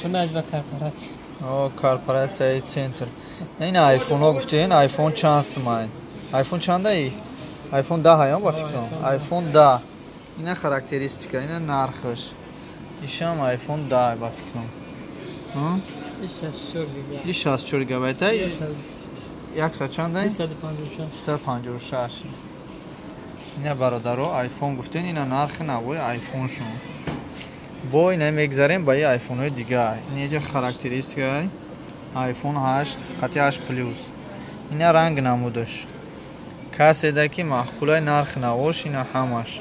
Кунаш ба корпоратсия. О, корпоратсияи центр. Ин айфонҳо гуфтен, айфон чанд сумай? Айфон чандаи? Айфон 10 ҳаям, ба фикрам. Айфон 10. Ина характеристика, ина нархаш. Ишам айфон 10, ба фикрам. 64 гигабайт. И 64 гигабайт. Яксад чандай? 256. 256. Ина, бародаро, айфон гуфтен, ина нархи навои айфоншон. Бо ина мегзарем ба и айфонҳои дигар. Ин еҷа характеристикаи айфон 8 қати 8 плюс. Ина ранг намудаш. Каседа ки маъқулай нархи навош, ина ҳамаш.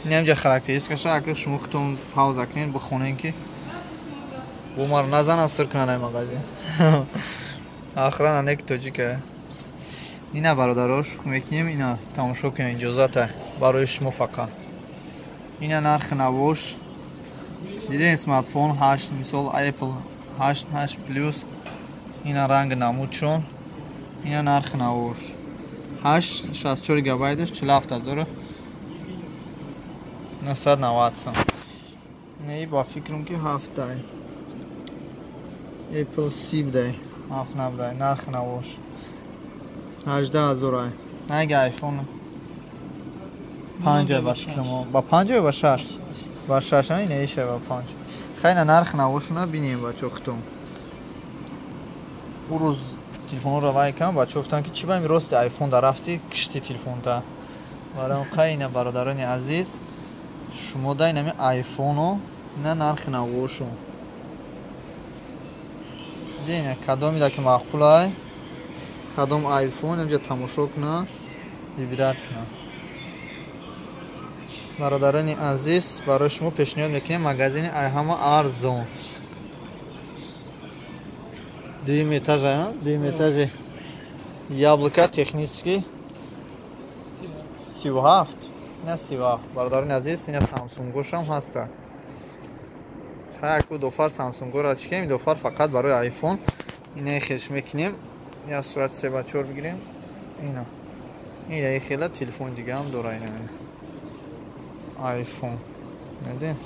Ин ҳамҷа характеристикаша, агар шумо худтон пауза кунед, бихонед, ки бо маро назанад, сир кунад ай магазин. Охрана неки тоҷика. Ина, бародаро, шӯхӣ мекунем, ина тамошо кунед, иҷозата барои шумо фақат. Ина нархи навош. Дидем, смартфон 8, мисол Apple 8, 8 плюс. Ина ранг намудшон. Ина нархи навош. 8 64 гигабайташ 47 990 сом. Не, ба фикрам, ки ҳафтай. Apple 17, ҳафт набдай, нархи навош. 18 000 ай. Ранги iPhone панҷ ба фикрам. Ба панҷ ё ба шаш? Ба шаш, ина иша ба панҷ. Хайна нархи навошона бинем, бачо, худтон. Ӯ рӯз телефонро вай кам, бачо гуфтанд, ки чӣ ба ин рости айфон да рафти, кишти телефонта. Барои қай ина, бародарони азиз, шумо да инами айфоно, ина нархи навошо. Дина кадомида ки маъқулай, кадом айфон, инҷа тамошо куна, выбирать куна. Бародарони азиз, барои шумо пешниҳод мекунем магазини ай ҳама арзон. Дуюм этажа, дуюм этажи Яблоко, Технический 37, ина 37. Бародарони азиз, ина самсунгошам ҳаста. Хаяку дофар самсунгоро чикем, дофар фақат барои айфон. Ина хеш мекунем, я сурат се ба чор бигирем. Ина ина хела телефон дигаам дора, ина айфон. Надем.